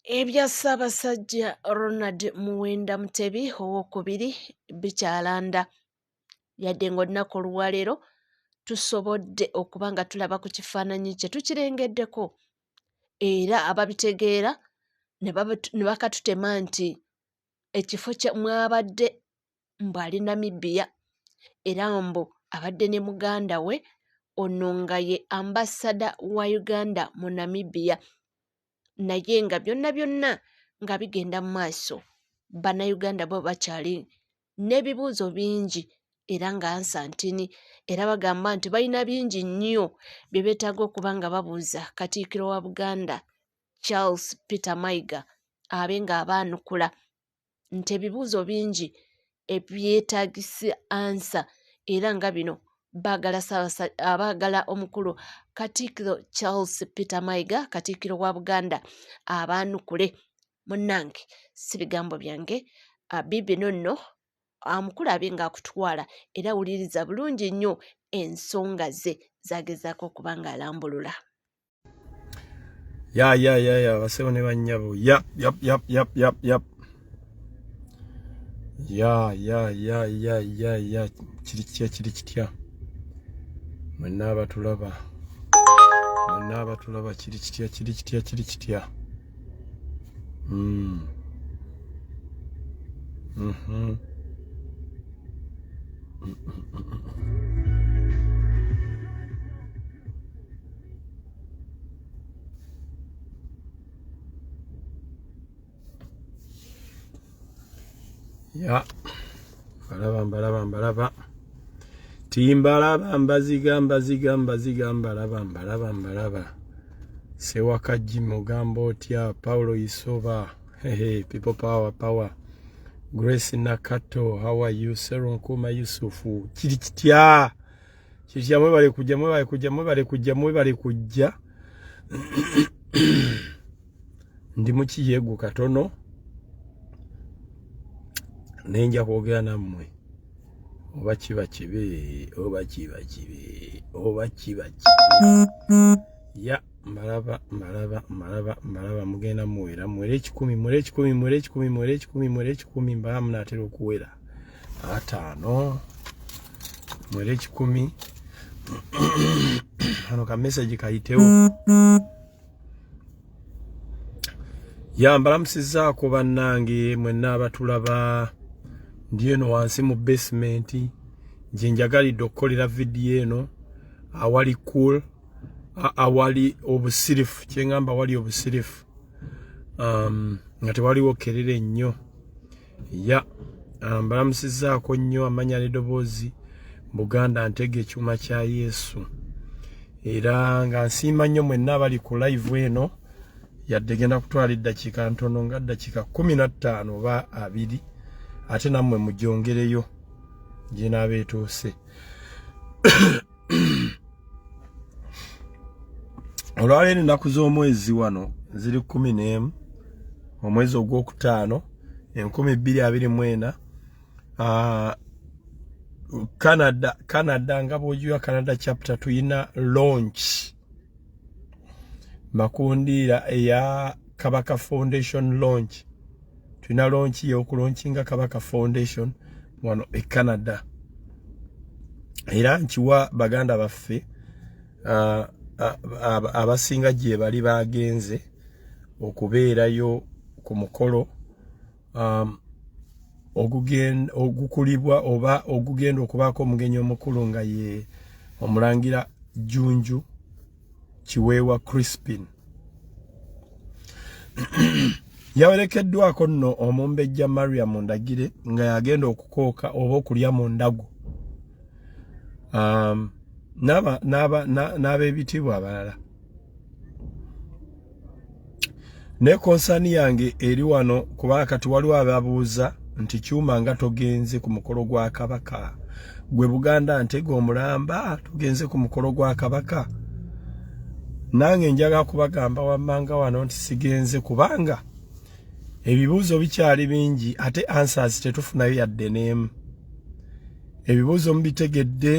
Ebya Ssaabasajja Ronald Muwenda Mutebi Owookubiri bikyalanda yadde ng'olunaku olwaleero tusobodde okuba nga tulaba ku kifaananyi kye tukirengeddeko era ababitegeera ne bakatutema nti ekifo kye mw'abadde mbu ali Namibia era mbu abadde ne muganda we ono nga ye ambasada wa Uganda mu Namibia naye nga byonna byonna nga bigenda mu maaso bannayuganda bo bakyali n'ebibuuzo bingi era nga nsantini era bagamba nti balina bingi nnyo bye beetaaga okuba nga babuuza Katikkiro wa Buganda Charles Peter Mayiga abe ng'abaanukula nti ebibuuzo bingi ebyetaagisa ansa era nga bino baagala abaagala omukulu Katikkiro Charles Peter Mayiga Katikkiro wa Buganda abaanukule. Munnange si bigambo byange, biibino nno omukulu abe ng'akutwala era wuliriza bulungi nnyo ensonga ze z'agezaako okuba ng'alambulula. Ya ya ya ya basebo ne bannyabo ya yap yap yap yap yap ya ya ya ya ya ya kiri kitya kiri kitya mwenna abatulaba mwenna abatulaba kiri kitya kiri kitya kiri kitya mm. Mm -hmm. Mm -mm -mm. Ya mbalaba mbalaba mbalaba timbalaba mbaziga mbaziga mbaziga mbalaba mbalaba mbalaba sewakajji mugamba otya paulo isoba hehe people power power grace nakato how are you serunkuma yusufu kiri kitya Kitya mwebale kujja mwebale kujja mwebale kujja mwebale kujja ndi mu kiyegu katono naye nja kwogera nammwe oba kiba kibi oba kiba kibi oba kiba kibi ya mbalaba mbalaba mbalaba mbalaba mugenda muwera muwere ekikumi muwere ekikumi muwere ekikumi muwere ekikumi muwere ekikumi mbala munaatera okuwera ataano mwere ekikumi kano ka message kayitewo ya mbalamusizaako bannange mwenna abatulaba ndi eno wansi mu basement gye njagalidde okukolera vidiyo eno awali cool awali obusirifu kyeŋŋamba awali obusirifu um, nga tewaliwo kerere nnyo ya ah, mbalamusizaako nnyo amanya n'eddoboozi buganda ntega ekyuma kya yesu era nga nsiima nnyo mwenna abali ku live eno yadde genda kutwala eddakiika ntono nga ddakiika 15 oba abiri ate nammwe mugyongereyo gyenaaba etuuse olwaleero ennaku z'omwezi wano ziri 11 omwezi ogwokutaano 2024 ah, Canada Canada nga bw'ojuya Canada chapter tuyina launch makundiira eya Kabaka Foundation launch tulina launch y'okulaunchinga Kabaka Foundation wano e Canada era nkiwa baganda baffe uh, abasinga gye bali bagenze okubeerayo ku mukolo um, ogukulibwa oba ogugenda okubaako omugenyi omukulu nga ye omulangira Jjunju Kiweewa Crispin yawerekeddwako nno omumbejja Mariam Ndagire nga yagenda okukooka oba okulya mu ndagu um, n'ab'ebitiibwa abalala naye konsani yange eri wano kubanga kati waliwo ababuuza nti kyuma nga togenze ku mukolo gwa kabaka gwe buganda ntega omulamba tugenze ku mukolo gwa kabaka nange njaga kubagamba wammanga wano nti sigenze kubanga ebibuuzo bikyali bingi ate answers tetufunayo yadde n'emu ebibuuzo mubitegedde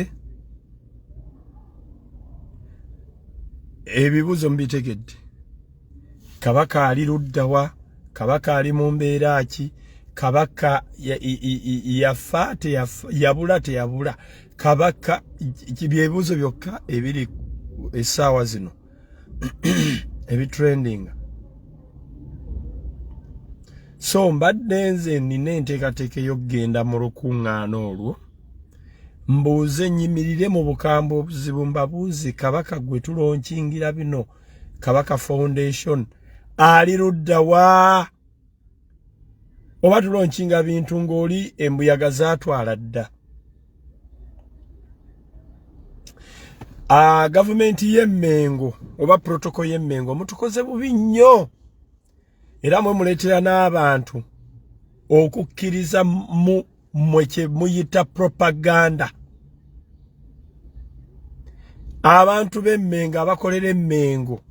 ebibuuzo mubitegedde Kabaka ali luddawa? Kabaka ali mu mbeera ki? Kabaka yafa yabula teyabula? Kabaka byebibuuzo byokka ebiri essaawa zino ebitrendinga. So mbadde nze nina enteekateeka ey'okugenda mu lukuŋŋaana olwo, mbuuze, nyimirire mu bukambwe obuzibu, mbabuuze Kabaka gwe tulonkingira bino, Kabaka Foundation, ali ludda wa? Oba tulonkinga bintu ng'oli embuyaga zaatwala dda. Gavumenti y'Emmengo oba protocol y'Emmengo mutukoze bubi nnyo, era mwe muleetera n'abantu okukkiriza mu mmwe kye muyita propaganda. Abantu b'Emmengo abakolera Emmengo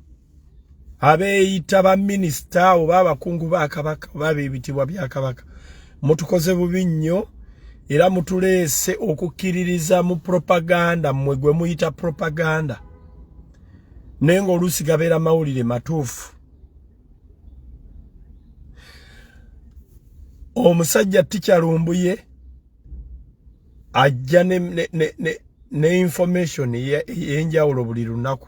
abeeyita ba minisita oba abakungu ba Kabaka oba ab'ebitiibwa bya Kabaka, mutukoze bubi nnyo era mutuleese okukkiririza mu propaganda mmwe gwe muyita propaganda, naye ng'oluusi gabeera mawulire matuufu. Omusajja Tica Lumbuye ajja ne information ey'enjawulo buli lunaku,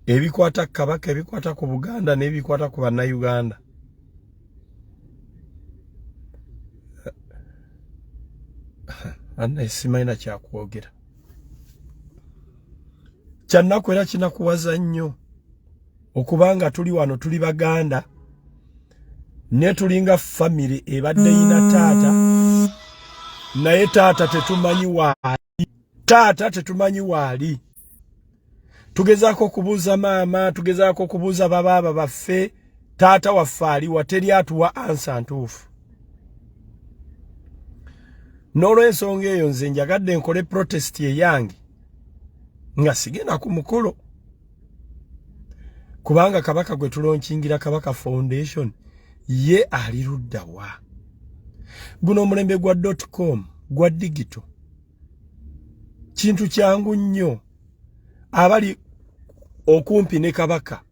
ebikwata ku Kabaka, ebikwata ku Buganda n'ebikwata ku Bannayuganda. Anna simanyi kyakwogera, kyannaku era kinakuwaza nnyo okubanga tuli wano tuli Baganda ne tulinga famire ebadde yina taata, naye taata tetumanyi waali, taata tetumanyi waali. Tugezaako okubuuza maama, tugezaako okubuuza babaaba baffe, taata waffe aliwa? Teri atuwa ansa ntuufu. N'olw'ensonga eyo nze njagadde nkole protest eyange nga sigenda ku mukolo, kubanga Kabaka gwe tulonkingira Kabaka Foundation ye ali ludda wa? Guno omulembe gwa .com, gwa digital, kintu kyangu nnyo. Abali okumpi ne Kabaka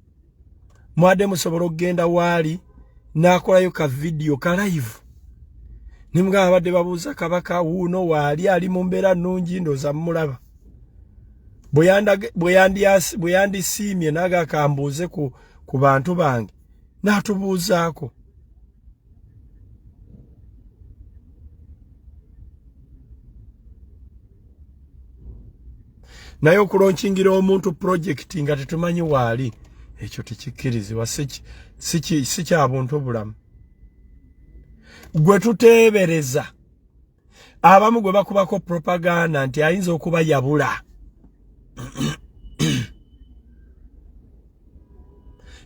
mwadde musobola okugenda waali n'akolayo ka vidiyo ka live nimugamba abadde babuuza Kabaka wuuno waali, ali mu mbeera nnungi, ndooza mumulaba. Bwe yandisiimye naga kambuuze ku bantu bange, n'atubuuzaako. Naye okulonkingira omuntu pulojekiti nga tetumanyi waali, ekyo tekikkirizibwa, si kya buntu bulamu. Gwe tuteebereza abamu gwe bakubako propaganda nti ayinza okuba yabula,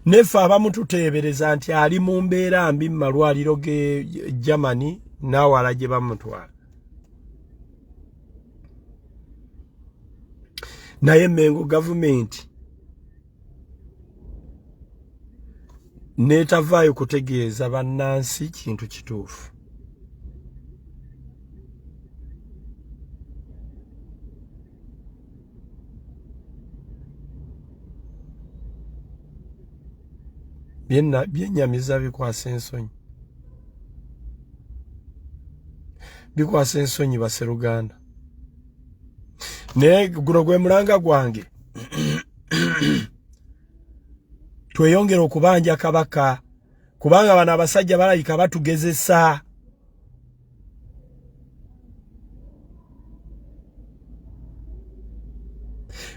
neffe abamu tuteebereza nti ali mu mbeera mbi mu malwaliro ge Germany n'awala gye bamutwala. Naye Mengo gavumenti n'etavaayo kutegeeza bannansi kintu kituufu. Byenyamiza, bikwasa ensonyi, bikwasa ensonyi baseruganda. Naye guno gwe mulanga gwange, tweyongere okubanja Kabaka, kubanga bano abasajja balabika batugezesa.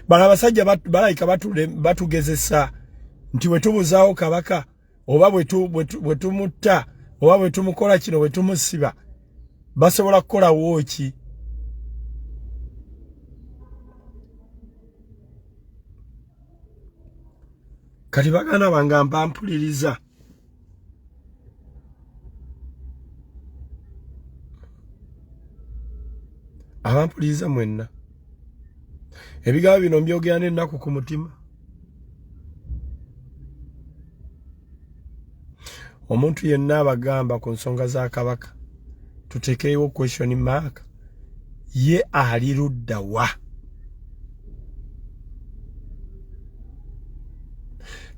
Bano abasajja balabika batugezesa nti bwe tubuzaawo Kabaka oba bwe tumutta oba bwe tumukola kino, bwe tumusiba, basobola kukolawo ki? Kati baganda bange mpampuliriza, abampuliriza mwenna, ebigambo bino mbyogera n'ennaku ku mutima. Omuntu yenna abagamba ku nsonga za Kabaka tutekeewo question mark, ye ali ludda wa?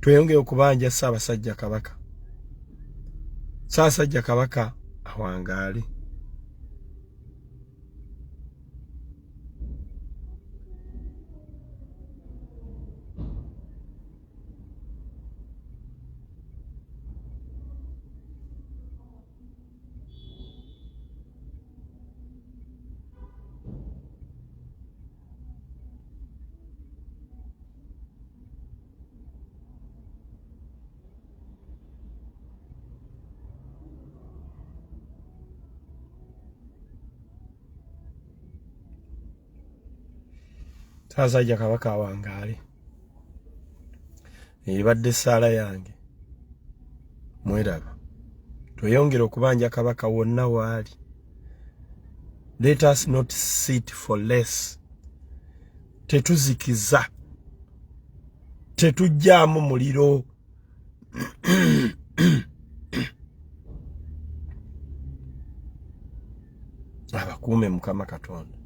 Tweyongere okubanja Ssaabasajja Kabaka. Ssaabasajja Kabaka awangaale. Ssaabasajja Kabaka awangaale. Ebadde essaala yange. Mweraba, tweyongere okubanja Kabaka wonna waali. Let us not sit for less. Tetuzikiza, tetujjaamu muliro. Abakuume Mukama Katonda.